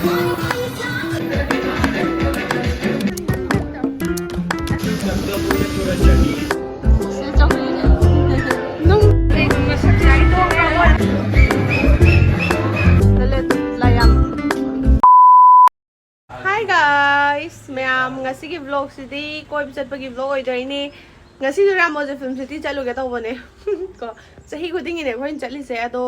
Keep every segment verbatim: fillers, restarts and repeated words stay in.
Hi guys! ꯃꯌꯥꯝ, ꯉꯁꯤꯒꯤ vlogꯁꯤꯗꯤ ꯀꯣꯏꯕ ꯆꯠꯄꯒꯤ vlog ꯑꯣꯏꯗꯣꯏꯅꯦ꯫ ꯉꯁꯤꯁꯨ ꯔꯥꯃꯣꯖꯤ ꯐꯤꯂꯝ ꯁꯤꯇꯤ ꯆꯠꯂꯨꯒꯦ ꯇꯧꯕꯅꯦ꯫ ꯀꯣ, ꯆꯍꯤ ꯈꯨꯗꯤꯡꯒꯤꯅꯦ ꯑꯩꯈꯣꯏꯅ ꯆꯠꯂꯤꯁꯦ꯫ ꯑꯗꯣ,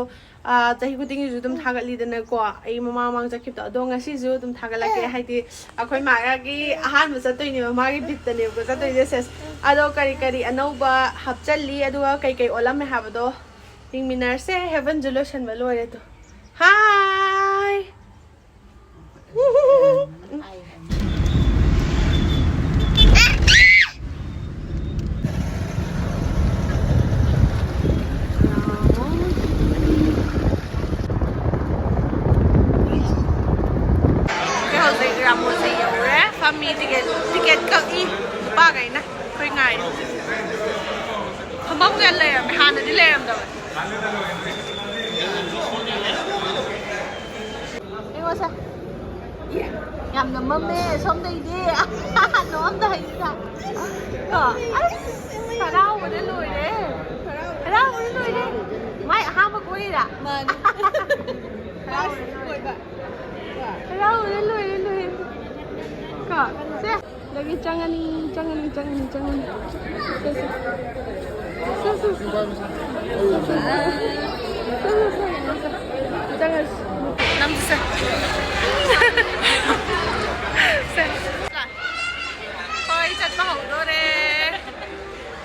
ꯑꯥ, ꯆꯍꯤ ꯈꯨꯗꯤꯡꯒꯤꯁꯨ ꯑꯗꯨꯝ ꯊꯥꯒꯠꯂꯤꯗꯅꯀꯣ, ꯑꯩ ꯃꯃꯥꯡ ꯃꯃꯥꯡ ꯆꯠꯈꯤꯕꯗꯣ꯫ ꯑꯗꯣ ꯉꯁꯤꯁꯨ ꯑꯗꯨꯝ ꯊꯥꯒꯠꯂꯛꯀꯦ, ꯍꯥꯏꯗꯤ ꯑꯩꯈꯣꯏ ꯃꯥꯒꯤ ꯑꯍꯥꯟꯕ ꯆꯠꯇꯣꯏꯅꯦꯕ, ꯃꯥꯒꯤ ꯕꯤꯠꯇꯅꯦꯕꯀꯣ ꯆꯠꯇꯣꯏꯁꯦ꯫ ꯁꯦꯁ꯫ ꯑꯗꯣ ꯀꯔꯤ ꯀꯔꯤ ꯑꯅꯧꯕ ꯍꯥꯞꯆꯜꯂꯤ, ꯑꯗꯨꯒ ꯀꯩ ꯀꯩ ꯑꯣꯜꯂꯝꯃꯦ ꯍꯥꯏꯕꯗꯣ ꯌꯦꯡꯃꯤꯟꯅꯔꯁꯦ꯫ ꯍꯦꯕꯟꯁꯨ ꯂꯣꯏꯁꯟꯕ ꯂꯣꯏꯔꯦ꯫ ꯑꯗꯣ, ꯍꯥꯏ! ꯑꯩꯈꯣꯏ ꯍꯧꯖꯤꯛ ꯔꯥꯃꯣꯖꯤ ꯌꯧꯔꯦ꯫ ꯐꯝꯃꯤ, ꯇꯤꯀꯦꯠ, ꯇꯤꯀꯦꯠ ꯀꯛꯏ ꯅꯨꯄꯥꯈꯩꯅ꯫ ꯑꯩꯈꯣꯏ ꯉꯥꯏꯔꯤ꯫ ꯐꯝꯐꯝꯒ ꯂꯩꯔꯝꯃꯦ, ꯍꯥꯟꯅꯗꯤ ꯂꯩꯔꯝꯗꯕꯅꯦ꯫ ꯌꯦꯡꯉꯣꯁꯦ꯫ ꯌꯥꯝꯅ ꯃꯝꯃꯦ ꯁꯣꯝꯗꯩꯗꯤ꯫ ꯅꯣꯛꯑꯝꯗꯥꯏꯁꯤꯗ꯫ ꯀꯣ? ꯑꯁ! ꯍꯔꯥꯎꯕꯅ ꯂꯣꯏꯔꯦ꯫ ꯍꯔꯥꯎꯕꯅ ꯂꯣꯏꯔꯦ꯫ ꯃꯥꯏ ꯑꯍꯥꯟꯕ ꯀꯣꯏꯔꯤꯔꯥ? ꯃꯥꯅꯤ꯫ ꯍꯔꯥꯎꯕꯅ ꯂꯣꯏꯔꯦ꯫ ꯍꯔꯥꯎꯕꯅ ꯂꯣꯏꯔꯦ, ꯂꯣꯏꯔꯦ꯫ ꯀꯣ? ꯁꯦ꯫ ꯑꯗꯒꯤ ꯆꯪꯉꯅꯤ, ꯆꯪꯉꯅꯤ, ꯆꯪꯉꯅꯤ, ꯆꯪꯉꯅꯤ꯫ ꯁꯦ, ꯁꯦ꯫ ꯁꯦ, ꯁꯦ, ꯁꯦ꯫ ꯁꯦ, ꯁꯦ, ꯁꯦ, ꯌꯦꯡꯉꯣ, ꯁꯦ꯫ ꯆꯪꯉꯁꯤ꯫ ꯅꯝꯁꯤ, ꯁꯦ꯫ ꯁꯦ꯫ ꯍꯣꯏ, ꯆꯠꯄ ꯍꯧꯗꯣꯔꯦ꯫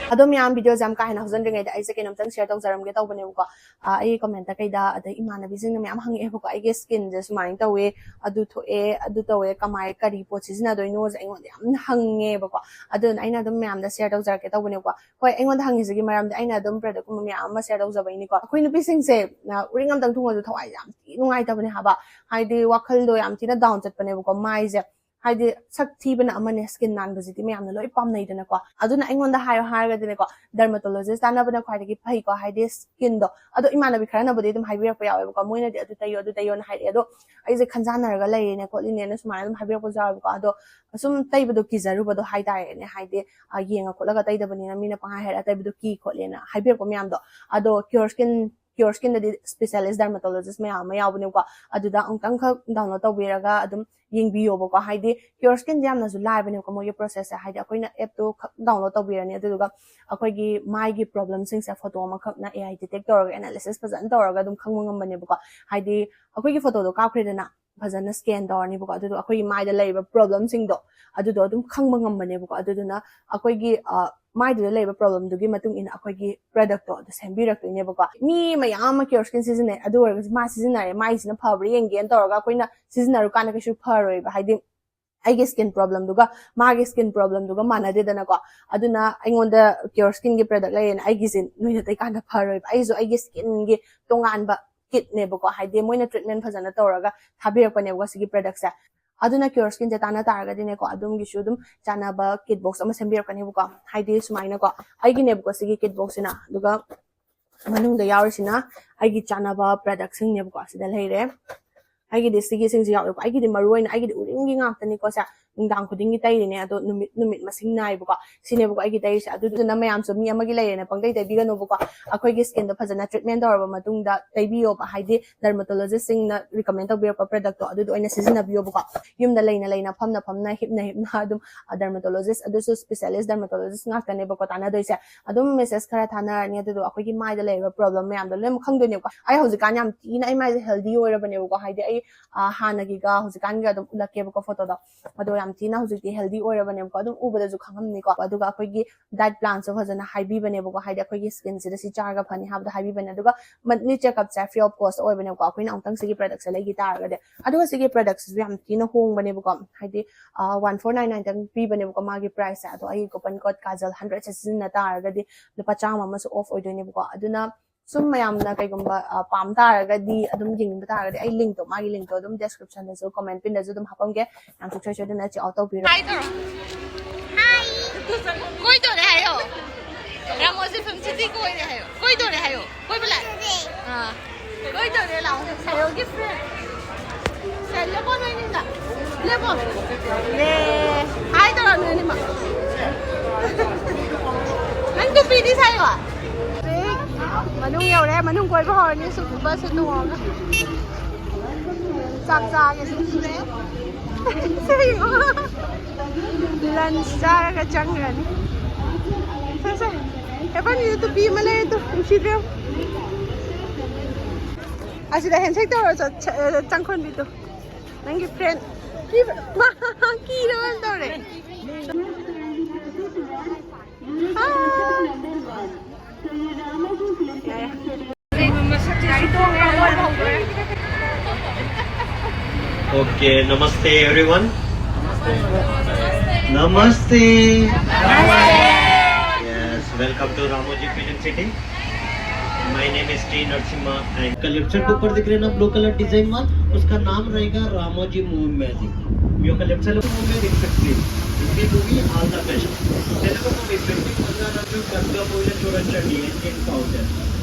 ꯑꯗꯣ ꯃꯌꯥꯝ, videoꯁꯦ ꯌꯥꯝ ꯀꯥ ꯍꯦꯟꯅ ꯍꯧꯖꯤꯟꯗ꯭ꯔꯤꯉꯩꯗ ꯑꯩꯁꯦ ꯀꯩꯅꯣꯝꯇꯪ share ꯇꯧꯖꯔꯝꯒꯦ ꯇꯧꯕꯅꯦꯕꯀꯣ꯫ ꯑ, ꯑꯩꯒꯤ commentꯇ ꯀꯩꯗ, ꯑꯗꯩ ꯏꯃꯥꯟꯅꯕꯤꯁꯤꯡꯅ ꯃꯌꯥꯝ ꯍꯪꯉꯛꯑꯦꯕꯀꯣ, "ꯑꯩꯒꯤ skinꯁꯦ ꯁꯨꯃꯥꯏꯅ ꯇꯧꯋꯦ, ꯑꯗꯨ ꯊꯣꯛꯑꯦ, ꯑꯗꯨ ꯇꯧꯋꯦ, ꯀꯃꯥꯏ, ꯀꯔꯤ ꯄꯣꯠ ꯁꯤꯖꯤꯟꯅꯗꯣꯏꯅꯣꯁꯦ?" ꯑꯩꯉꯣꯟꯗ ꯌꯥꯝ ꯍꯪꯉꯦꯕꯀꯣ꯫ ꯑꯗꯨꯅ ꯑꯩꯅ ꯑꯗꯨꯝ ꯃꯌꯥꯝꯗ share ꯇꯧꯖꯔꯛꯀꯦ ꯇꯧꯕꯅꯦꯕꯀꯣ꯫ ꯍꯣꯏ, ꯑꯩꯉꯣꯟꯗ ꯍꯪꯉꯤꯁꯤꯒꯤ ꯃꯔꯝꯗꯤ ꯑꯩꯅ ꯑꯗꯨꯝ productꯀꯨꯝꯕ ꯃꯌꯥꯝ ꯑꯃ share ꯇꯧꯖꯕꯩꯅꯤꯀꯣ꯫ ꯑꯩꯈꯣꯏ ꯅꯨꯄꯤꯁꯤꯡꯁꯦ, ꯑ, ꯎꯔꯤꯡ ꯑꯝꯇꯪ ꯊꯨꯡꯉꯁꯨ ꯊꯋꯥꯏꯁꯦ ꯌꯥꯝ ꯊꯤ ꯅꯨꯡꯉꯥꯏꯇꯕꯅꯦ ꯍꯥꯏꯕ꯫ ꯍꯥꯏꯗꯤ ꯋꯥꯈꯜꯗꯣ ꯌꯥꯝ ꯊꯤꯅ down ꯆꯠꯄꯅꯦꯕꯀꯣ꯫ ꯃꯥꯏꯁꯦ ꯍꯥꯏꯗꯤ ꯁꯛ ꯊꯤꯕꯅ ꯑꯃꯅꯦ, ꯁ꯭ꯀꯤꯟ ꯅꯥꯟꯕꯁꯤꯗꯤ ꯃꯌꯥꯝꯅ ꯂꯣꯏ ꯄꯥꯝꯅꯩꯗꯅꯀꯣ꯫ ꯑꯗꯨꯅ ꯑꯩꯉꯣꯟꯗ ꯍꯥꯏꯌꯣ ꯍꯥꯏꯔꯒꯗꯤꯅꯦꯀꯣ, ꯗꯔꯃꯇꯣꯂꯣꯖꯤꯁ ꯇꯥꯟꯅꯕꯅ ꯈ꯭ꯋꯥꯏꯗꯒꯤ ꯐꯩꯀꯣ, ꯍꯥꯏꯗꯤ ꯁ꯭ꯀꯤꯟꯗꯣ꯫ ꯑꯗꯣ ꯏꯃꯥꯟꯅꯕꯤ ꯈꯔꯅꯕꯨꯗꯤ ꯑꯗꯨꯝ ꯍꯥꯏꯕꯤꯔꯛꯄ ꯌꯥꯎꯋꯦꯕꯀꯣ, ꯃꯣꯏꯅꯗꯤ ꯑꯗꯨ ꯇꯩꯌꯣ ꯑꯗꯨ ꯇꯩꯌꯣꯅ ꯍꯥꯏꯔꯛꯑꯦ꯫ ꯑꯗꯣ ꯑꯩꯁꯦ ꯈꯟꯖꯥꯟꯅꯔꯒ ꯂꯩꯔꯦꯅꯦ ꯈꯣꯠꯂꯤꯅꯦꯅ ꯁꯨꯃꯥꯏꯅ ꯑꯗꯨꯝ ꯍꯥꯏꯕꯤꯔꯛꯄꯁꯨ ꯌꯥꯎꯋꯦꯕꯀꯣ꯫ ꯑꯗꯣ ꯁꯨꯝ ꯇꯩꯕꯗꯣ ꯀꯤꯖꯔꯨꯕꯗꯣ ꯍꯥꯏꯇꯥꯔꯦꯅꯦ, ꯍꯥꯏꯗꯤ ꯌꯦꯡꯉ ꯈꯣꯠꯂꯒ ꯇꯩꯗꯕꯅꯤꯅ ꯃꯤꯅ ꯄꯪꯍꯥꯏ ꯍꯥꯏꯔ ꯇꯩꯕꯗꯣ ꯀꯤ ꯈꯣꯠꯂꯦꯅ ꯍꯥꯏꯕꯤꯔꯛꯄ ꯃꯌꯥꯝꯗꯣ꯫ ꯑꯗꯣ ꯀ꯭ꯌꯣꯔ ꯁ꯭ꯀꯤꯟ ꯀ꯭ꯌꯣꯔ ꯁ꯭ꯀꯤꯟꯗꯗꯤ ꯁ꯭ꯄꯦꯁꯤꯌꯦꯂꯤꯁ ꯗꯔꯃꯥꯇꯣꯂꯣꯖꯤꯁ ꯃꯌꯥꯝ ꯑꯃ ꯌꯥꯎꯕꯅꯦꯕꯀꯣ꯫ ꯑꯗꯨꯗ ꯑꯃꯨꯛꯇꯪꯈꯛ ꯗꯥꯎꯟꯂꯣꯗ ꯇꯧꯕꯤꯔꯒ ꯑꯗꯨꯝ ꯌꯦꯡꯕꯤꯌꯣꯕꯀꯣ꯫ ꯍꯥꯏꯗꯤ ꯀ꯭ꯌꯣꯔ ꯁ꯭ꯀꯤꯟꯗꯤ ꯌꯥꯝꯅꯁꯨ ꯂꯥꯏꯕꯅꯦꯕꯀꯣ ꯃꯣꯏꯒꯤ ꯄ꯭ꯔꯣꯁꯦꯁꯁꯦ꯫ ꯍꯥꯏꯗꯤ ꯑꯩꯈꯣꯏꯅ ꯑꯦꯞꯇꯣ ꯈꯛ ꯗꯥꯎꯟꯂꯣꯗ ꯇꯧꯕꯤꯔꯅꯤ, ꯑꯗꯨꯗꯨꯒ ꯑꯩꯈꯣꯏꯒꯤ ꯃꯥꯏꯒꯤ ꯄ꯭ꯔꯣꯕ꯭ꯂꯦꯝꯁꯤꯡꯁꯦ ꯐꯣꯇꯣ ꯑꯃꯈꯛꯅ ꯑꯦ ꯑꯥꯏ ꯗꯤꯇꯦꯛ ꯇꯧꯔꯒ ꯑꯦꯅꯥꯂꯤꯁꯤꯁ ꯐꯖꯅ ꯇꯧꯔꯒ ꯑꯗꯨꯝ ꯈꯪꯕ ꯉꯝꯕꯅꯦꯕꯀꯣ꯫ ꯍꯥꯏꯗꯤ ꯑꯩꯈꯣꯏꯒꯤ ꯐꯣꯇꯣꯗꯣ ꯀꯥꯞꯈ꯭ꯔꯦꯗꯅ, ꯐꯖꯅ ꯁ꯭ꯀꯦꯟ ꯇꯧꯔꯅꯤꯕꯀꯣ꯫ ꯑꯗꯨꯗꯣ ꯑꯩꯈꯣꯏꯒꯤ ꯃꯥꯏꯗ ꯂꯩꯔꯤꯕ ꯄ꯭ꯔꯣꯕ꯭ꯂꯦꯝꯁꯤꯡꯗꯣ ꯑꯗꯨꯗꯣ ꯑꯗꯨꯝ ꯈꯪꯕ ꯉꯝꯕꯅꯦꯕꯀꯣ꯫ ꯑꯗꯨꯗꯨꯅ ꯑꯩꯈꯣꯏꯒꯤ ꯃꯥꯏꯗꯨꯗ ꯂꯩꯔꯤꯕ ꯄ꯭ꯔꯣꯕ꯭ꯂꯦꯝꯗꯨꯒꯤ ꯃꯇꯨꯡ ꯏꯟꯅ ꯑꯩꯈꯣꯏꯒꯤ ꯄ꯭ꯔꯗꯛꯇꯣ ꯑꯗꯨ ꯁꯦꯝꯕꯤꯔꯛꯇꯣꯏꯅꯦꯕꯀꯣ꯫ ꯃꯤ ꯃꯌꯥꯝ ꯑꯃ ꯀ꯭ꯌꯣꯔ ꯁ꯭ꯀꯤꯟ ꯁꯤꯖꯤꯟꯅꯩ, ꯑꯗꯨ ꯑꯣꯏꯔꯒꯁꯨ ꯃꯥ ꯁꯤꯖꯤꯟꯅꯔꯦ, ꯃꯥꯏꯁꯤꯅ ꯐꯕ꯭ꯔꯥ ꯌꯦꯡꯒꯦꯅ ꯇꯧꯔꯒ ꯑꯩꯈꯣꯏꯅ ꯁꯤꯖꯤꯟꯅꯔꯨꯀꯥꯟꯗ ꯀꯩꯁꯨ ꯐꯔꯣꯏꯕ꯫ ꯍꯥꯏꯗꯤ ꯑꯩꯒꯤ ꯁ꯭ꯀꯤꯟ ꯄ꯭ꯔꯣꯕ꯭ꯂꯦꯝꯗꯨꯒ ꯃꯥꯒꯤ ꯁ꯭ꯀꯤꯟ ꯄ꯭ꯔꯣꯕ꯭ꯂꯦꯝꯗꯨꯒ ꯃꯥꯟꯅꯗꯦꯗꯅꯀꯣ꯫ ꯑꯗꯨꯅ ꯑꯩꯉꯣꯟꯗ ꯀ꯭ꯌꯣꯔ ꯁ꯭ꯀꯤꯟꯒꯤ ꯄ꯭ꯔꯗꯛ ꯂꯩꯔꯦꯅ ꯑꯩꯒꯤꯁꯦ ꯅꯣꯏꯅ ꯇꯩꯀꯥꯟꯗ ꯐꯔꯣꯏꯕ꯫ ꯑꯩꯁꯨ ꯑꯩꯒꯤ ꯁ꯭ꯀꯤꯟꯒꯤ ꯇꯣꯉꯥꯟꯕ ꯀꯤꯠꯅꯦꯕꯀꯣ꯫ ꯍꯥꯏꯗꯤ ꯃꯣꯏꯅ ꯇ꯭ꯔꯤꯠꯃꯦꯟ ꯐꯖꯅ ꯇꯧꯔꯒ ꯊꯥꯕꯤꯔꯛꯄꯅꯦꯕꯀꯣ ꯁꯤꯒꯤ ꯄ꯭ꯔꯗꯛꯁꯦ꯫ ꯑꯗꯨꯅ ꯀ꯭ꯌꯣꯔ ꯁ꯭ꯀꯤꯟꯁꯦ ꯇꯥꯟꯅ ꯇꯥꯔꯒꯗꯤꯅꯦꯀꯣ, ꯑꯗꯣꯝꯒꯤꯁꯨ ꯑꯗꯨꯝ ꯆꯥꯟꯅꯕ ꯀꯤꯠ ꯕꯣꯛꯁ ꯑꯃ ꯁꯦꯝꯕꯤꯔꯛꯀꯅꯦꯕꯀꯣ꯫ ꯍꯥꯏꯗꯤ ꯁꯨꯃꯥꯏꯅꯀꯣ, ꯑꯩꯒꯤꯅꯦꯕꯀꯣ ꯁꯤꯒꯤ ꯀꯤꯠ ꯕꯣꯛꯁꯁꯤꯅ꯫ ꯑꯗꯨꯒ ꯃꯅꯨꯡꯗ ꯌꯥꯎꯔꯤꯁꯤꯅ ꯑꯩꯒꯤ ꯆꯥꯟꯅꯕ ꯄ꯭ꯔꯗꯛꯁꯤꯡꯅꯦꯕꯀꯣ꯫ ꯁꯤꯗ ꯂꯩꯔꯦ꯫ ꯑꯩꯒꯤꯗꯤ ꯁꯤꯒꯤꯁꯤꯡꯁꯤ ꯌꯥꯎꯋꯦꯕꯀꯣ꯫ ꯑꯩꯒꯤꯗꯤ ꯃꯔꯨ ꯑꯣꯏꯅ ꯑꯩꯒꯤꯗꯤ ꯎꯔꯤꯡꯒꯤ ꯉꯥꯛꯇꯅꯤꯀꯣ ꯁꯦ꯫ ꯅꯨꯡꯗꯥꯡ ꯈꯨꯗꯤꯡꯒꯤ ꯇꯩꯔꯤꯅꯦ, ꯑꯗꯣ ꯅꯨꯃꯤꯠ, ꯅꯨꯃꯤꯠ ꯃꯁꯤꯡ ꯅꯥꯏꯕꯀꯣ꯫ ꯁꯤꯅꯦꯕꯀꯣ ꯑꯩꯒꯤ ꯇꯩꯔꯤꯁꯦ꯫ ꯑꯗꯨꯗꯨꯅ ꯃꯌꯥꯝꯁꯨ ꯃꯤ ꯑꯃꯒꯤ ꯂꯩꯔꯦꯅ ꯄꯪꯇꯩ ꯇꯩꯕꯤꯒꯅꯨꯕꯀꯣ꯫ ꯑꯩꯈꯣꯏꯒꯤ ꯁ꯭ꯀꯤꯟꯗꯣ ꯐꯖꯅ ꯇ꯭ꯔꯤꯠꯃꯦꯟ ꯇꯧꯔꯕ ꯃꯇꯨꯡꯗ ꯇꯩꯕꯤꯌꯣꯕ꯫ ꯍꯥꯏꯗꯤ ꯗꯔꯃꯥꯇꯣꯂꯣꯖꯤꯁꯁꯤꯡꯅ ꯔꯤꯀꯃꯦꯟ ꯇꯧꯕꯤꯔꯛꯄ ꯄ꯭ꯔꯗꯛꯇꯣ ꯑꯗꯨꯗꯣ ꯑꯣꯏꯅ ꯁꯤꯖꯤꯟꯅꯕꯤꯌꯣꯕꯀꯣ꯫ ꯌꯨꯝꯗ ꯂꯩꯅ ꯂꯩꯅ, ꯐꯝꯅ ꯐꯝꯅ, ꯍꯤꯞꯅ ꯍꯤꯞꯅ ꯑꯗꯨꯝ ꯗꯔꯃꯥꯇꯣꯂꯣꯖꯤꯁ, ꯑꯗꯨꯁꯨ ꯁ꯭ꯄꯦꯁꯤꯌꯦꯂꯤꯁ ꯗꯔꯃꯥꯇꯣꯂꯣꯖꯤꯁ ꯉꯥꯛꯇꯅꯦꯕꯀꯣ ꯇꯥꯟꯅꯗꯣꯏꯁꯦ꯫ ꯑꯗꯨꯝ ꯃꯦꯁꯦꯖ ꯈꯔ ꯊꯥꯅꯔꯅꯤ, ꯑꯗꯨꯗꯨꯒ ꯑꯩꯈꯣꯏꯒꯤ ꯃꯥꯏꯗ ꯂꯩꯔꯤꯕ ꯄ꯭ꯔꯣꯕ꯭ꯂꯦꯝ ꯃꯌꯥꯝꯗꯣ ꯂꯣꯏꯅꯃꯛ ꯈꯪꯗꯣꯏꯅꯦꯕꯀꯣ꯫ ꯑꯩ ꯍꯧꯖꯤꯛꯀꯥꯟ ꯌꯥꯝ ꯊꯤꯅ ꯑꯩ ꯃꯥꯏꯁꯦ ꯍꯦꯜꯗꯤ ꯑꯣꯏꯔꯕꯅꯦꯕꯀꯣ꯫ ꯍꯥꯏꯗꯤ ꯑꯩ, ꯑ, ꯍꯥꯟꯅꯒꯤꯒ ꯍꯧꯖꯤꯛꯀꯥꯟꯒ ꯑꯗꯨꯝ ꯎꯠꯂꯛꯀꯦꯕꯀꯣ ꯐꯣꯇꯣꯗꯣ꯫ ꯑꯗꯣ ꯌꯥꯝ ꯊꯤꯅ ꯍꯧꯖꯤꯛꯇꯤ ꯍꯦꯜꯗꯤ ꯑꯣꯏꯔꯕꯅꯦꯕꯀꯣ, ꯑꯗꯨꯝ ꯎꯕꯗꯁꯨ ꯈꯪꯉꯝꯅꯤꯀꯣ꯫ ꯑꯗꯨꯒ ꯑꯩꯈꯣꯏꯒꯤ ꯗꯥꯏꯠ ꯄ꯭ꯂꯥꯟꯁꯨ ꯐꯖꯅ ꯍꯥꯏꯕꯤꯕꯅꯦꯕꯀꯣ, ꯍꯥꯏꯗꯤ ꯑꯩꯈꯣꯏꯒꯤ ꯁ꯭ꯀꯤꯟꯁꯤꯗ ꯁꯤ ꯆꯥꯔꯒ ꯐꯅꯤ ꯍꯥꯏꯕꯗꯣ ꯍꯥꯏꯕꯤꯕꯅꯦ꯫ ꯑꯗꯨꯒ ꯃꯟꯠꯂꯤ ꯆꯦꯛꯑꯞꯁꯦ ꯐ꯭ꯔꯤ ꯑꯣꯐ ꯀꯣꯁ ꯑꯣꯏꯕꯅꯦꯕꯀꯣ, ꯑꯩꯈꯣꯏꯅ ꯑꯃꯨꯛꯇꯪ ꯁꯤꯒꯤ ꯄ꯭ꯔꯗꯛꯁꯦ ꯂꯩꯈꯤ ꯇꯥꯔꯒꯗꯤ꯫ ꯑꯗꯨꯒ ꯁꯤꯒꯤ ꯄ꯭ꯔꯗꯛꯁꯤꯁꯨ ꯌꯥꯝ ꯊꯤꯅ ꯍꯣꯡꯕꯅꯦꯕꯀꯣ, ꯍꯥꯏꯗꯤ, ꯑ, ꯋꯥꯟ ꯐꯣꯔ ꯅꯥꯏꯟ ꯅꯥꯏꯟꯗꯪ ꯄꯤꯕꯅꯦꯕꯀꯣ ꯃꯥꯒꯤ ꯄ꯭ꯔꯥꯏꯁꯁꯦ꯫ ꯑꯗꯣ ꯑꯩꯒꯤ ꯀꯣꯄꯟ ꯀꯣꯗ ꯀꯥꯖꯜ ꯍꯟꯗ꯭ꯔꯦꯠꯁꯦ ꯁꯤꯖꯤꯟꯅ ꯇꯥꯔꯒꯗꯤ ꯂꯨꯄꯥ ꯆꯥꯝꯃ ꯑꯃꯁꯨ ꯑꯣꯐ ꯑꯣꯏꯗꯣꯏꯅꯦꯕꯀꯣ꯫ ꯑꯗꯨꯅ ꯁꯨꯝ ꯃꯌꯥꯝꯅ ꯀꯩꯒꯨꯝꯕ ꯑ, ꯄꯥꯝ ꯇꯥꯔꯒꯗꯤ, ꯑꯗꯨꯝ ꯌꯦꯡꯅꯤꯡꯕ ꯇꯥꯔꯒꯗꯤ, ꯑꯩ ꯂꯤꯡꯛꯇꯣ, ꯃꯥꯒꯤ ꯂꯤꯡꯛꯇꯣ ꯑꯗꯨꯝ ꯗꯤꯁꯀ꯭ꯔꯤꯞꯁꯟꯗꯁꯨ, ꯀꯣꯃꯦꯟ ꯄꯤꯟꯗꯁꯨ ꯑꯗꯨꯝ ꯍꯥꯞꯄꯝꯒꯦ꯫ ꯌꯥꯝ ꯁꯨꯡꯁꯣꯏ ꯁꯣꯏꯗꯅ ꯆꯦꯛ ꯑꯥꯎꯠ ꯇꯧꯕꯤꯔꯣ꯫ ꯍꯥꯏ ꯇꯧꯔꯣ꯫ ꯍꯥꯏ꯫ ꯀꯣꯏꯗꯣꯔꯦ ꯍꯥꯏꯌꯣ꯫ ꯔꯥꯃꯣꯖꯤ ꯐꯤꯂꯝ ꯁꯤꯇꯤ ꯀꯣꯏꯔꯦ ꯍꯥꯏꯌꯣ꯫ ꯀꯣꯏꯗꯣꯔꯦ ꯍꯥꯏꯌꯣ꯫ ꯀꯣꯏꯕ ꯂꯥꯛꯑꯦ꯫ ꯑꯥ꯫ ꯀꯣꯏꯗꯣꯔꯦ ꯂꯥꯛꯑꯣ꯫ ꯁꯥꯏꯌꯣꯒꯤ ꯐ꯭ꯔꯦꯟ꯫ ꯁꯦ, ꯂꯦꯞꯄꯣ ꯅꯣꯏꯅꯤꯅ꯫ ꯂꯦꯞꯄꯣ꯫ ꯌꯦ꯫ ꯍꯥꯏ ꯇꯧꯔꯣ ꯅꯣꯏꯅꯤꯃꯛ꯫ ꯅꯪ ꯇꯨꯄꯤꯗꯤ ꯁꯥꯏꯌꯣ꯫ ꯃꯅꯨꯡ ꯌꯧꯔꯦ, ꯃꯅꯨꯡ ꯀꯣꯏꯕ ꯍꯧꯔꯅꯤ, ꯁꯨꯝ ꯕꯁꯁꯦ ꯇꯣꯡꯉꯒ꯫ ꯆꯥꯛ ꯆꯥꯒꯦ, ꯁꯨꯝ ꯁꯨꯔꯦ꯫ ꯂꯟꯁ ꯆꯥꯔꯒ ꯆꯪꯈ꯭ꯔꯅꯤ꯫ ꯁꯦ, ꯁꯦ꯫ ꯑꯦ, ꯐꯅꯤꯗ ꯇꯨꯄꯤ ꯑꯃ ꯂꯩꯔꯦ ꯇꯨ, ꯅꯨꯡꯁꯤꯗ꯭ꯔꯣ? ꯑꯁꯤꯗ ꯍꯦꯟꯁꯦꯛ ꯇꯧꯔ ꯆꯠ-, ꯆ-, ꯆꯪꯈꯣꯟꯕꯤꯗꯣ꯫ ꯅꯪꯒꯤ ꯐ꯭ꯔꯦꯟ꯫ ꯃꯥ ꯀꯤꯔ ꯑꯣꯏꯅ ꯇꯧꯔꯦ꯫ ꯑꯥ꯫ ꯌꯥꯔꯦ꯫ Okay, namaste everyone. Namaste. Yes, welcome to Ramoji Film City. My name is T Narasimha and का लेफ्ट साइड के ऊपर दिख रहे हैं ना ब्लू कलर डिजाइन वाला, उसका नाम रहेगा रामोजी मूवी मैजिक। మీ యొక్క లెఫ్ట్ సైడ్ మూవీ దేख सकते हैं. Hindi movie all the best. Telugu movie pending బంగారం కట్గా పోయిన చూడొచ్చండి. ఎన్టీన్ పౌడర్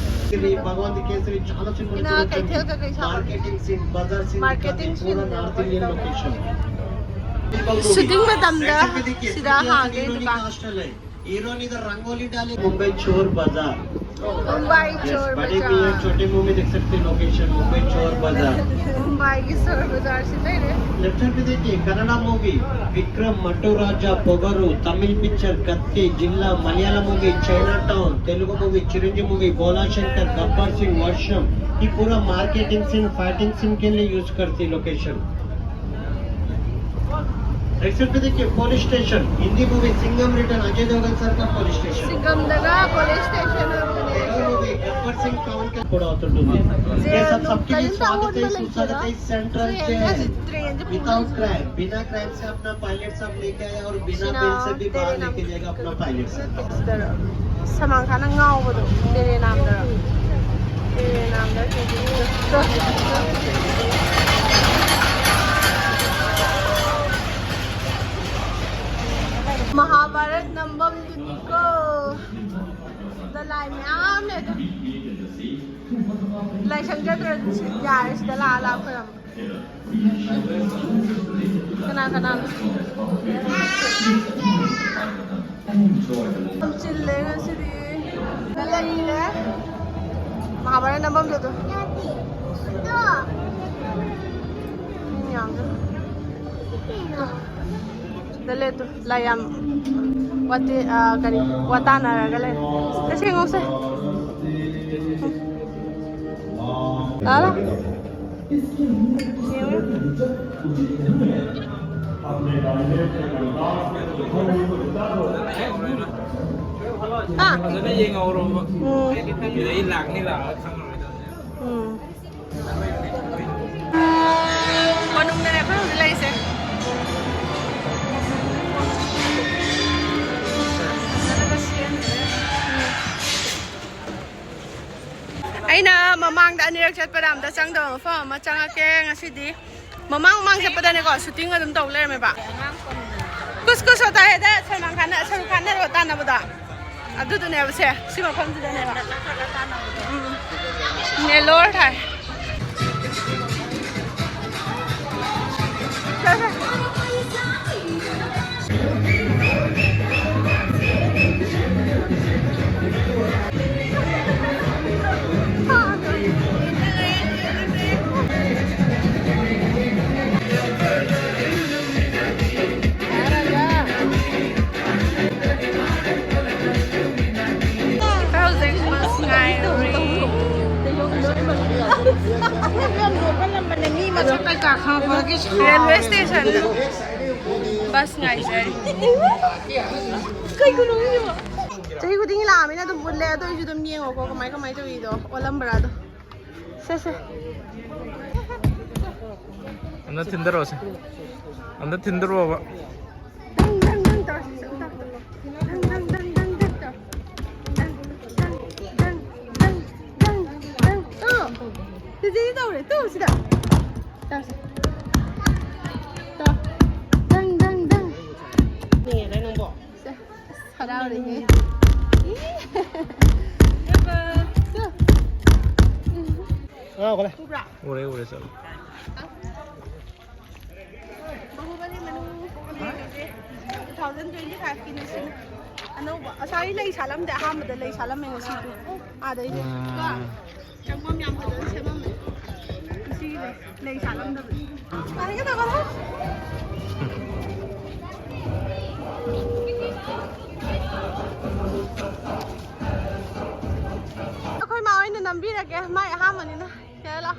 ఇది భగవంత్ కేసరి చాలా సినిమా. ꯀꯩꯊꯦꯜ ꯀꯩꯀꯩ ꯁꯥꯕ? Marketing scene, bazaar scene, marketing scene. North Indian location. Shooting ꯃꯇꯝꯗ ꯁꯤꯗ ꯍꯥꯡꯉꯦ ꯗꯨꯀꯥꯟ. Hero ने इधर रंगोली डाली. मुंबई चोर बाजार. मुंबई चोर बाजार. बड़े भी है, छोटे मूवी देख सकते हैं. Location मुंबई चोर बाजार. ꯃꯨꯝꯕꯥꯏꯒꯤ ꯆꯣꯔ ꯕꯖꯥꯔꯁꯤ ꯂꯩꯔꯦ. लेफ्ट साइड पे देखिए, कन्नड़ा मूवी विक्रम, मट्टू Raja, Pogaru, Tamil picture Kaththi, Jilla, Malayalam movie China town, Telugu movie Chiranjeevi movie, Bhola Shankar, Gabbar Singh, Varsham. ये पूरा मार्केटिंग सीन, फाइटिंग सीन के लिए यूज़ करती लोकेशन. एक्सेप्ट देखिए, police station, Hindi movie Singham return, Ajay Devgan sir का पुलिस स्टेशन. సింగందగా police station. Telugu movie Gabbar Singh town के पूरा होता है. ये सब सबके लिए स्वागत है, सुस्वागत है. सेंट्रल जेल विदाउट क्राइम, बिना क्राइम से अपना पायलट सब लेके आया और बिना बेल से भी बाहर लेके जाएगा अपना पायलट सब. ꯁꯜꯃꯥꯟ ꯈꯥꯟꯅ ꯉꯥꯎꯕꯗꯣ ꯇꯦꯔꯦ ꯅꯥꯝꯗꯔꯣ? ꯃꯍꯥꯚꯥꯔꯠ ꯅꯝꯐꯝꯗꯨꯅꯤꯀꯣ꯫ ꯁꯤꯗ ꯂꯥꯏ ꯃꯌꯥꯝ ꯂꯩ ꯑꯗꯣ꯫ ꯂꯥꯏꯁꯪ ꯆꯠꯇ꯭ꯔꯁꯨ ꯁꯤ ꯌꯥꯔꯦ, ꯁꯤꯗ ꯂꯥꯛꯑ ꯂꯥꯛꯄ ꯌꯥꯝ꯫ ꯀꯅꯥ ꯀꯅꯥ? ꯌꯥꯝ ꯆꯤꯜꯂꯦ ꯉꯁꯤꯗꯤ꯫ ꯂꯩꯔꯦ꯫ ꯃꯍꯥꯚꯥꯔꯠ ꯅꯝꯐꯝꯗꯨꯗꯣ꯫ ꯃꯤ ꯃꯌꯥꯝꯗꯣ꯫ ꯗ ꯂꯩ ꯇꯨ, ꯂꯥꯏ ꯌꯥꯝ ꯋꯥꯇꯦ-, ꯑ, ꯀꯔꯤ, ꯋꯥꯇꯥꯅꯔꯒ ꯂꯩ꯫ ꯆꯠꯁꯦ, ꯌꯦꯡꯉꯧꯁꯦ꯫ ꯂꯥꯛꯑꯣ, ꯂꯥꯛꯑꯣ꯫ ꯌꯦꯡꯉꯨ꯫ ꯍꯥ? ꯐꯖꯅ ꯌꯦꯡꯍꯧꯔꯣꯕ꯫ ꯎꯝ꯫ ꯁꯤꯗꯩ ꯂꯥꯛꯅꯤ ꯂꯥꯛꯑꯒ ꯈꯪꯉꯔꯣꯏꯗꯕꯅꯦ꯫ ꯎꯝ꯫ ꯀꯣꯅꯨꯡꯗꯅꯦ ꯑꯩꯈꯣꯏ ꯍꯧꯖꯤꯛ ꯂꯩꯔꯤꯁꯦ꯫ ꯑꯩꯅ ꯃꯃꯥꯡꯗ ꯑꯅꯤꯔꯛ ꯆꯠꯄꯗ ꯑꯝꯇ ꯆꯪꯗꯕ ꯃꯐꯝ ꯑꯃ ꯆꯪꯉꯛꯀꯦ ꯉꯁꯤꯗꯤ꯫ ꯃꯃꯥꯡ ꯃꯃꯥꯡ ꯆꯠꯄꯗꯅꯦꯀꯣ, ꯁꯨꯇꯤꯡ ꯑꯗꯨꯝ ꯇꯧ ꯂꯩꯔꯝꯃꯦꯕ꯫ ꯀꯨꯁ ꯀꯨꯁ ꯍꯣꯇꯥ ꯍꯦꯗ ꯁꯜꯃꯥꯟ ꯈꯥꯟꯅ, ꯁꯔꯨꯛ ꯈꯥꯟꯅ ꯔꯣ ꯇꯥꯟꯅꯕꯗꯣ꯫ ꯑꯗꯨꯗꯨꯅꯦꯕꯁꯦ, ꯁꯤ ꯃꯐꯝꯁꯤꯗꯅꯦꯕ꯫ ꯎꯝ꯫ ꯅꯦꯂꯣꯔ ꯊꯥꯏ꯫ ꯑꯩꯈꯣꯏ ꯍꯧꯖꯤꯛ ꯕꯁ ꯉꯥꯏꯔꯤ꯫ ꯃꯁꯛ ꯀꯩꯀꯥ ꯈꯪꯉꯛꯄꯗꯒꯤ ꯔꯦꯜꯋꯦ ꯁ꯭ꯇꯦꯁꯟꯗ ꯕꯁ ꯉꯥꯏꯖꯔꯤ꯫ ꯀꯩꯒꯤꯅꯣ ꯈꯪꯗꯦꯕ꯫ ꯆꯍꯤ ꯈꯨꯗꯤꯡꯒꯤ ꯂꯥꯛꯑꯃꯤꯅ ꯑꯗꯨꯝ ꯎꯠꯂꯦ, ꯑꯗꯨ ꯑꯣꯏꯔꯁꯨ ꯑꯗꯨꯝ ꯌꯦꯡꯉꯣꯀꯣ, ꯀꯃꯥꯏ ꯀꯃꯥꯏ ꯇꯧꯔꯤꯗꯣ, ꯑꯣꯜꯂꯝꯕ꯭ꯔꯥꯗꯣ꯫ ꯁꯦ, ꯁꯦ꯫ ꯑꯝꯇ ꯊꯤꯟꯗꯔꯛꯑꯣꯁꯦ꯫ ꯑꯝꯇ ꯊꯤꯟꯗꯔꯛꯑꯣꯕ꯫ ꯗꯪ, ꯗꯪ, ꯗꯪ ꯇꯧꯔꯁꯤ, ꯑꯝꯇ꯫ ꯗꯪ, ꯗꯪ, ꯗꯪ, ꯗꯪ, ꯗꯪ ꯇꯧꯔꯣ꯫ ꯗꯪ, ꯗꯪ, ꯗꯪ, ꯗꯪ, ꯗꯪ, ꯗꯪ꯫ ꯁꯤꯗꯤ ꯇꯧꯔꯦ, ꯇꯨ, ꯁꯤꯗ꯫ ꯇꯧꯁꯦ꯫ ꯇꯧ꯫ ꯗꯪ, ꯗꯪ, ꯗꯪ꯫ ꯅꯦꯅꯦ, ꯅꯪꯕꯣ? ꯁꯦ, ꯑꯁ, ꯍꯔꯥꯎꯔꯦꯍꯦ꯫ ꯏ꯫ ꯇꯨ꯫ ꯉꯥꯎꯈ꯭ꯔꯦ꯫ ꯎꯕ꯭ꯔꯥ? ꯎꯔꯦ, ꯎꯔꯦ, ꯆꯠꯂꯣ꯫ ꯕꯥꯍꯨꯕꯂꯤ ꯃꯅꯨ ꯇꯨ ꯊꯥꯎꯖꯟ ꯇ꯭ꯋꯦꯟꯇꯤ ꯐꯥꯏꯚꯀꯤꯅꯦ ꯁꯤꯅ꯫ ꯑꯅꯧꯕ꯫ ꯉꯁꯥꯏ ꯂꯩ ꯁꯥꯠꯂꯝꯗꯦ, ꯑꯍꯥꯟꯕꯗ ꯂꯩ ꯁꯥꯠꯂꯝꯃꯦ ꯉꯁꯤꯗꯤ꯫ ꯑꯥꯗꯩꯅꯦ꯫ ꯎꯝ꯫ ꯀꯣ? ꯆꯪꯐꯝ ꯌꯥꯝ ꯐꯖꯅ ꯁꯦꯝꯃꯝꯃꯦ꯫ ꯉꯁꯤꯒꯤ ꯂꯩ, ꯂꯩ ꯁꯥꯠꯂꯝꯗꯕꯅꯤ꯫ ꯇꯥꯅꯤꯡꯒꯗꯕ꯫ ꯑꯩꯈꯣꯏ ꯃꯥ ꯑꯣꯏꯅ ꯅꯝꯕꯤꯔꯒꯦ, ꯃꯥꯏ ꯑꯍꯥꯟꯕꯅꯤꯅ꯫ ꯁꯦ, ꯂꯥꯎ꯫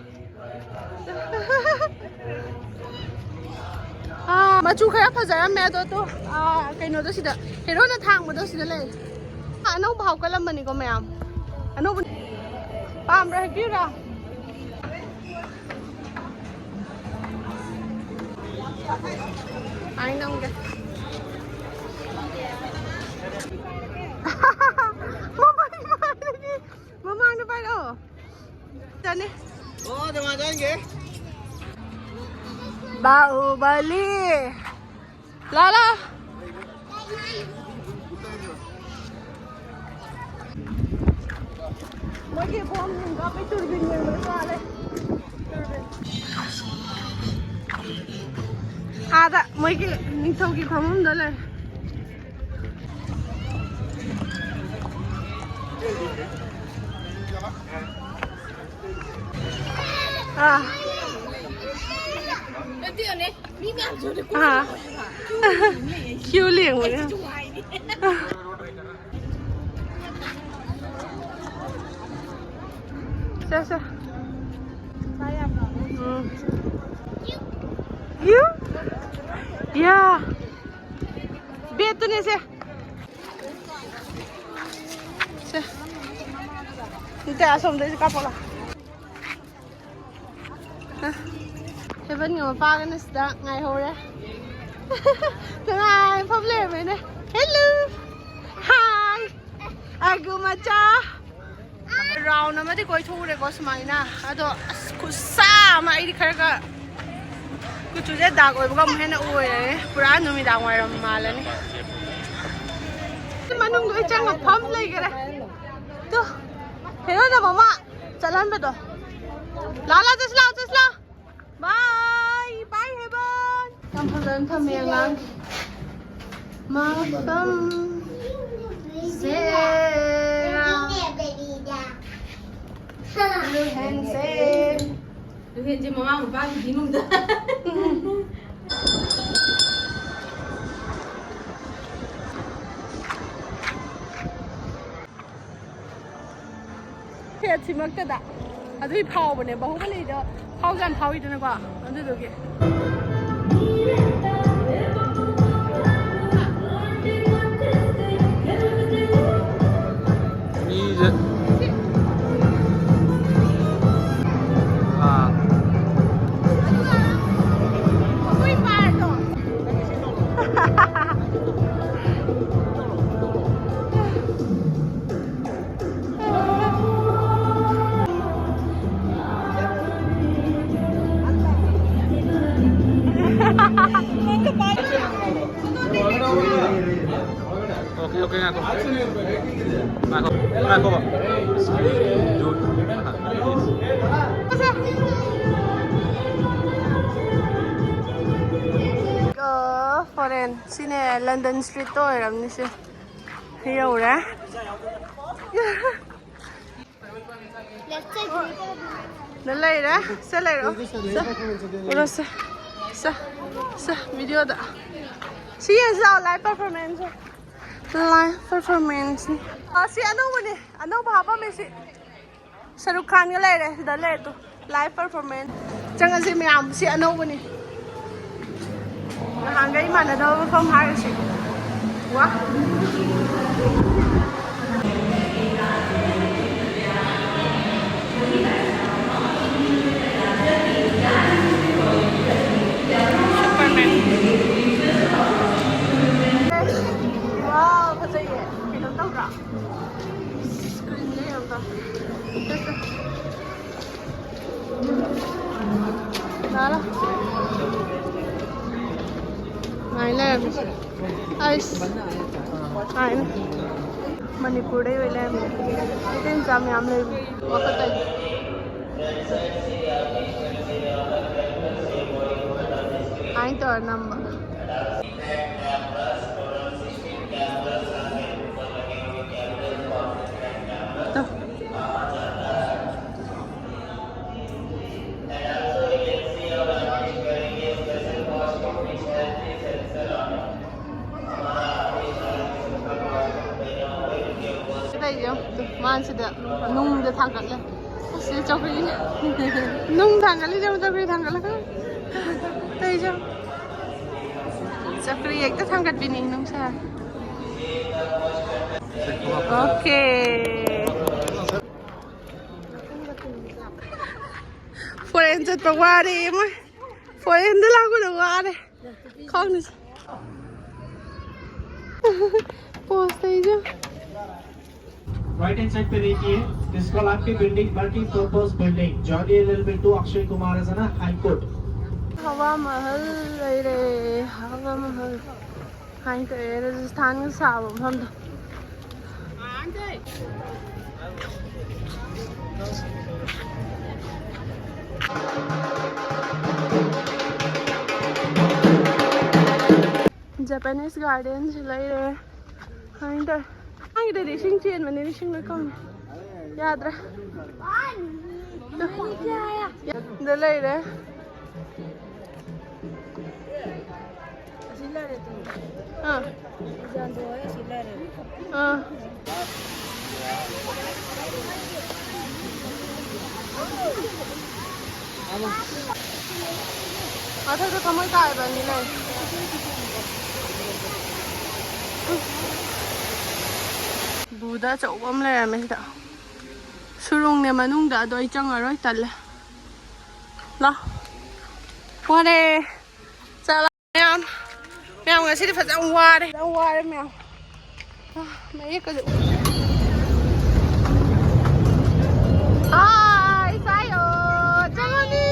ꯑꯥ, ꯃꯆꯨ ꯈꯔ ꯐꯖꯔꯝꯃꯦ ꯑꯗꯣ, ꯇꯨ, ꯑꯥ, ꯀꯩꯅꯣꯗꯣ ꯁꯤꯗ, ꯍꯦꯔꯣꯅ ꯊꯥꯡꯕꯗꯣ ꯁꯤꯗ ꯂꯩ꯫ ꯑꯥ, ꯑꯅꯧꯕ ꯍꯥꯞꯀꯠꯂꯝꯕꯅꯤꯀꯣ ꯃꯌꯥꯝ꯫ ꯑꯅꯧꯕ ꯄꯥꯝꯕ꯭ꯔꯥ? ꯍꯦꯛꯄꯤꯌꯨꯔꯥ? ꯑꯩ ꯅꯝꯒꯦ꯫ ꯃꯃꯥꯡꯗ ꯄꯥꯏꯔꯛꯑꯣ꯫ ꯆꯅꯤ꯫ ꯑꯣ, ꯗꯃꯥꯗꯟꯒꯤ꯫ ꯕꯥꯍꯨꯕꯂꯤ꯫ ꯂꯥ, ꯂꯥ꯫ ꯃꯣꯏꯒꯤ ꯕꯣꯝ ꯀꯥꯞꯄꯩ ꯇꯨꯔꯕꯤꯟ ꯌꯦꯡꯕꯗ ꯃꯥꯜꯂꯦ꯫ ꯑꯥꯗ ꯃꯣꯏꯒꯤ ꯅꯤꯡꯊꯧꯒꯤ ꯐꯝꯐꯝꯗ ꯂꯩ꯫ ꯑꯥ꯫ ꯃꯤ ꯃꯌꯥꯝꯁꯨ ꯍꯧꯖꯤꯛ ꯑꯥ꯫ ꯀ꯭ꯌꯨ ꯂꯦꯡꯕꯅꯦ꯫ ꯆꯠ, ꯆꯠ꯫ ꯎꯝ꯫ ꯀ꯭ꯌꯨ? ꯌꯥ꯫ ꯕꯦꯠꯇꯨꯅꯦ ꯁꯦ꯫ ꯁꯦ꯫ ꯅꯠꯇꯦ, ꯑꯁꯣꯝꯗꯩꯁꯨ ꯀꯥꯞꯄꯛꯂꯣ꯫ ꯍꯦꯕꯟꯒꯤ ꯃꯄꯥꯒꯅ ꯁꯤꯗ ꯉꯥꯏꯍꯧꯔꯦ꯫ ꯅꯨꯡꯉꯥꯏ ꯐꯝ ꯂꯩꯔꯝꯃꯦꯅꯦ꯫ Hello! Hi! ꯑꯒꯨ ꯃꯆꯥ! Round ꯑꯃꯗꯤ ꯀꯣꯏꯊꯣꯛꯎꯔꯦꯀꯣ ꯁꯨꯃꯥꯏꯅ꯫ ꯑꯗꯣ ꯑꯁ ꯈꯨꯁꯥ ꯑꯃ, ꯑꯩꯗꯤ ꯈꯔꯒ ꯀꯨꯆꯨꯁꯦ ꯗꯥꯛ ꯑꯣꯏꯕꯒ ꯑꯃꯨꯛ ꯍꯦꯟꯅ ꯑꯣꯏꯔꯦ꯫ ꯄꯨꯔꯥ ꯅꯨꯃꯤꯗꯥꯡ ꯋꯥꯏꯔꯝ ꯃꯥꯜꯂꯅꯤ꯫ ꯃꯅꯨꯡꯗ ꯂꯣꯏ ꯆꯪꯉ ꯐꯝ ꯂꯩꯈꯔꯦ꯫ ꯇꯨ, ꯍꯦꯔꯣꯅ ꯃꯃꯥ ꯆꯠꯍꯟꯕꯗꯣ꯫ ꯂꯥ, ꯂꯥ, ꯆꯠꯁꯤ ꯂꯥ, ꯆꯠꯁꯤ ꯂꯥ꯫ ꯕꯥꯏ ꯕꯥꯏ ꯍꯦꯕꯟ꯫ ꯌꯥꯝ ꯐꯖꯅ ꯊꯝꯃꯦ ꯑꯉꯥꯡꯒꯤ꯫ ꯃꯐꯝꯁꯦ꯫ ꯂꯨꯍꯦꯟꯁꯦ꯫ ꯂꯨꯍꯦꯟꯁꯦ ꯃꯃꯥ ꯃꯄꯥꯒꯤ ꯏꯃꯨꯡꯗ꯫ ꯐꯦꯠꯁꯤꯃꯛꯇꯗ꯫ ꯑꯗꯨꯏ ꯐꯥꯎꯕꯅꯦ, ꯕꯥꯍꯨꯕꯂꯤꯗ ꯐꯥꯎꯁꯨ ꯌꯥꯝ ꯐꯥꯎꯏꯗꯅꯀꯣ, ꯑꯗꯨꯗꯨꯒꯤ꯫ ꯃꯤꯁꯦ꯫ ꯑꯥ꯫ ꯑꯩꯈꯣꯏ ꯄꯥꯔꯗꯣ꯫ Okay, okay, ꯉꯥꯏꯈꯣ꯫ ꯉꯥꯏꯈꯣ, ꯉꯥꯏꯈꯣꯕ꯫ Dude, please. ꯑ, foreign꯫ ꯁꯤꯅꯦ London streetꯇ ꯑꯣꯏꯔꯝꯅꯤꯁꯦ꯫ ꯌꯧꯔꯦ꯫ ꯗ ꯂꯩꯔꯦ꯫ ꯁꯦ ꯂꯩꯔꯣ꯫ ꯁꯦ꯫ ꯎꯔꯁꯦ꯫ ꯁꯦ꯫ ꯁꯦ꯫ ꯚꯤꯗꯤꯑꯣꯗ꯫ ꯁꯤ ꯌꯦꯡꯁꯤ ꯂꯥꯛꯑꯣ, live performance꯫ Live performanceꯅꯤ꯫ ꯑ, ꯁꯤ ꯑꯅꯧꯕꯅꯤ꯫ ꯑꯅꯧꯕ ꯍꯥꯞꯄꯝꯃꯦ ꯁꯤ꯫ ꯁꯔꯨꯛ ꯈꯥꯟꯒ ꯂꯩꯔꯦ꯫ ꯁꯤꯗ ꯂꯩꯔꯦ ꯇꯨ꯫ Live performance꯫ ꯆꯪꯉꯁꯤ ꯃꯌꯥꯝ꯫ ꯁꯤ ꯑꯅꯧꯕꯅꯤ꯫ ꯅꯍꯥꯟꯒꯩ ꯃꯥꯟꯅꯗꯕ ꯃꯐꯝ ꯍꯥꯏꯔꯤꯁꯦ꯫ ꯋꯥ꯫ Superman꯫ Wow, ꯐꯖꯩꯌꯦ꯫ ꯀꯩꯅꯣ ꯇꯧꯗ꯭ꯔꯥ? Screenꯗ ꯌꯦꯡꯉꯒ꯫ ꯇꯥꯔꯣ꯫ ꯉꯥꯏ ꯂꯩꯔꯝꯃꯤꯁꯦ꯫ ꯑꯩꯁ꯫ ꯉꯥꯏꯅꯦ꯫ ꯃꯅꯤꯄꯨꯔꯗꯩ ꯑꯣꯏ ꯂꯩꯔꯝꯃꯦ꯫ ꯃꯩꯇꯩ ꯃꯆꯥ ꯃꯌꯥꯝ ꯂꯩꯕꯅꯦ꯫ ꯋꯥꯀꯠꯇꯒꯤ꯫ ꯑꯗꯨꯃꯥꯏꯅ ꯇꯧꯔ ꯅꯝꯕ꯫ ꯇꯩꯁꯦ ꯌꯦꯡꯉꯨ, ꯃꯥꯅ ꯁꯤꯗ ꯅꯨꯡꯗ ꯊꯥꯡꯒꯠꯂꯦ꯫ ꯑꯁ, ꯁꯤꯗ ꯆꯧꯀ꯭ꯔꯤ꯫ ꯅꯨꯡ ꯊꯥꯡꯒꯠꯂꯤꯁꯦ ꯌꯦꯡꯉꯨ, ꯆꯧꯀ꯭ꯔꯤ ꯊꯥꯡꯒꯠꯂꯒ꯫ ꯇꯩꯁꯦ ꯌꯦꯡꯉꯨ꯫ ꯆꯧꯀ꯭ꯔꯤ ꯍꯦꯛꯇ ꯊꯥꯡꯒꯠꯄꯤꯅꯤ ꯅꯨꯡꯁꯥ꯫ ꯑꯣꯀꯦ꯫ ꯐꯣꯔꯦꯟ ꯆꯠꯄ ꯋꯥꯔꯦ ꯃꯣꯏ꯫ ꯐꯣꯔꯦꯟꯗ ꯂꯥꯛꯄꯗ ꯋꯥꯔꯦ꯫ ꯈꯪꯗꯦ꯫ ꯄꯣꯁ ꯇꯧꯔꯤꯁꯦ꯫ राइट हैंड साइड पे देखिए, this call आपकी building, multi purpose building, jolly L L B two, Akshay Kumar है ना, हाई कोर्ट। ꯍꯋꯥ ꯃꯍꯜ ꯂꯩꯔꯦ, ꯍꯋꯥ ꯃꯍꯜ꯫ ꯍꯥꯏꯅ ꯇꯧꯔꯦ, ꯔꯥꯖꯁꯊꯥꯟꯒ ꯁꯥꯕ ꯃꯐꯝꯗꯣ꯫ ꯖꯄꯥꯅꯤꯁ ꯒꯥꯔꯗꯦꯟꯁꯨ ꯂꯩꯔꯦ꯫ ꯍꯥꯏꯅ ꯇꯧꯔꯦ꯫ ꯑꯉꯥꯡꯒꯤꯗꯗꯤ ꯏꯁꯤꯡ ꯆꯦꯟꯕꯅꯦ, ꯏꯁꯤꯡ ꯂꯣꯏ ꯀꯪꯉꯦ꯫ ꯌꯥꯗ꯭ꯔꯦ꯫ ꯗ ꯂꯩꯔꯦ꯫ ꯑꯁꯤ ꯂꯩꯔꯦ ꯇꯨ꯫ ꯑꯥ꯫ ꯏꯖꯥꯟꯗꯣ ꯍꯣꯏ ꯑꯁꯤ ꯂꯩꯔꯦ꯫ ꯑꯥ꯫ ꯃꯊꯛꯇ ꯊꯝꯃꯣꯏ ꯀꯥꯏꯕ ꯑꯅꯤ ꯂꯩ꯫ ꯕꯨꯙ ꯑꯆꯧꯕ ꯑꯃ ꯂꯩꯔꯝꯃꯦ ꯁꯤꯗ꯫ ꯁꯨꯔꯨꯡꯅꯦ ꯃꯅꯨꯡꯗ, ꯑꯗꯣ ꯑꯩ ꯆꯪꯉꯔꯣꯏ, ꯇꯜꯂꯦ꯫ ꯂꯥ꯫ ꯋꯥꯔꯦ꯫ ꯆꯥꯛ ꯂꯥ-, ꯃꯌꯥꯝ, ꯃꯌꯥꯝ ꯉꯁꯤꯗꯤ ꯐꯖꯅ ꯋꯥꯔꯦ, ꯐꯖꯅ ꯋꯥꯔꯦ ꯃꯌꯥꯝ꯫ ꯑꯥ, ꯃꯌꯦꯛꯀꯁꯦ ꯎ-, ꯑꯥ, ꯏꯁꯥ ꯌꯣ, ꯆꯪꯉꯅꯤ꯫